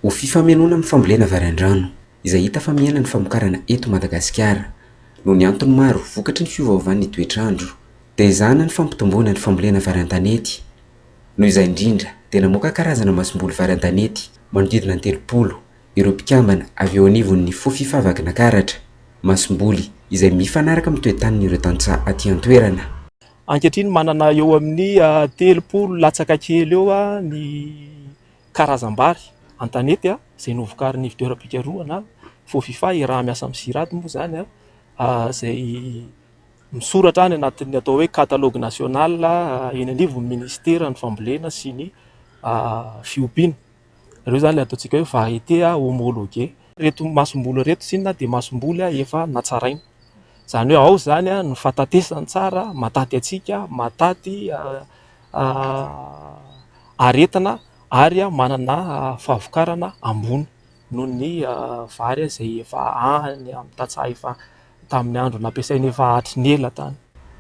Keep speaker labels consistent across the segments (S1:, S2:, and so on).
S1: Ho fifamenoana amin'ny fambolena vary an-drano, izay hita fa mihena ny famokarana eto Madagasikara, noho ny antony maro vokatry ny fiovaovan'ny toetr'andro, dia ezahana ny fampitomboana ny fambolena vary an-tanety. Noho izay indrindra dia namoaka karazana masomboly vary an-tanety manodidina ny 30 ireo mpikambana avy eo anivon'ny Fofifa Vakinankaratra, masomboly izay mifanaraka amin'ny toe-tanin'ireo tantsaha aty an-toerana.
S2: Ankehitriny manana eo amin'ny 30 latsaka kely eo ny karazam-bary an-tanety izay novokarin'ny ivon-toeram-pikarohana Fofifa iaraha-miasa amin'ny Cirad moa izany izay misoratra any anatin'ny atao hoe catalogue national eny anivon'ny ministeran'ny fambolena sy ny fiompiana. Ireo izany ilay ataontsika hoe variété homologuée. Ireto masomboly ireto tsinona dia masomboly efa natsaraina. Izany hoe ao izany ny fahatatesany tsara, mahataty hatsiaka, mahataty aretina ary manana fahavokarana ambony noho ny vary izay efa any amin'ny tantsaha efa tamin'ny andro nampiasaina efa hatry ny ela tany.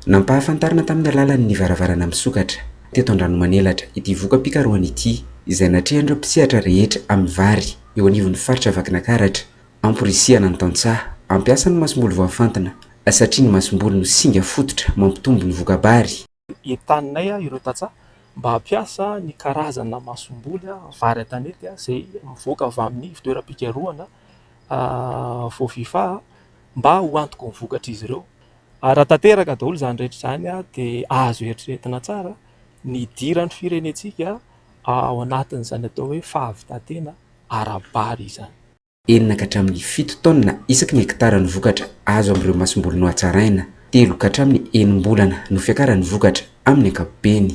S1: Nampahafantarina tamin'ny alalan'ny varavarana misokatra teto Andranomanelatra ity voka-pikarohana ity izay natrehan'ireo mpisehatra rehetra amin'ny vary eo anivon'ny faritra Vakinakaratra amporisihana ny tantsaha hampiasa ny masomboly voafantina satria ny masomboly no singa fototra mampitombo ny voka-bary.
S2: Entaninay ireo tantsaha mba hampiasa ny karazana masomboly vary an-tanety izay mivoaka avy amin'ny ivon-toeram-pikarohana Fofifa mba ho antoky ny vokatr'izy ireo. Ary raha tanteraka daholo izany rehetra izany dia azo eritreretina tsara ny hidiran'ny firenentsika ao anatin'izany atao hoe fahavitantena ara-bary izany.
S1: 6 ka hatramin'ny 7 taonina isaky ny hekitara ny vokatra azo amin'ireo masomboly nohatsaraina. 3 ka hatramin'ny enim-bolana no fiakaran'ny vokatra amin'ny ankapobeny.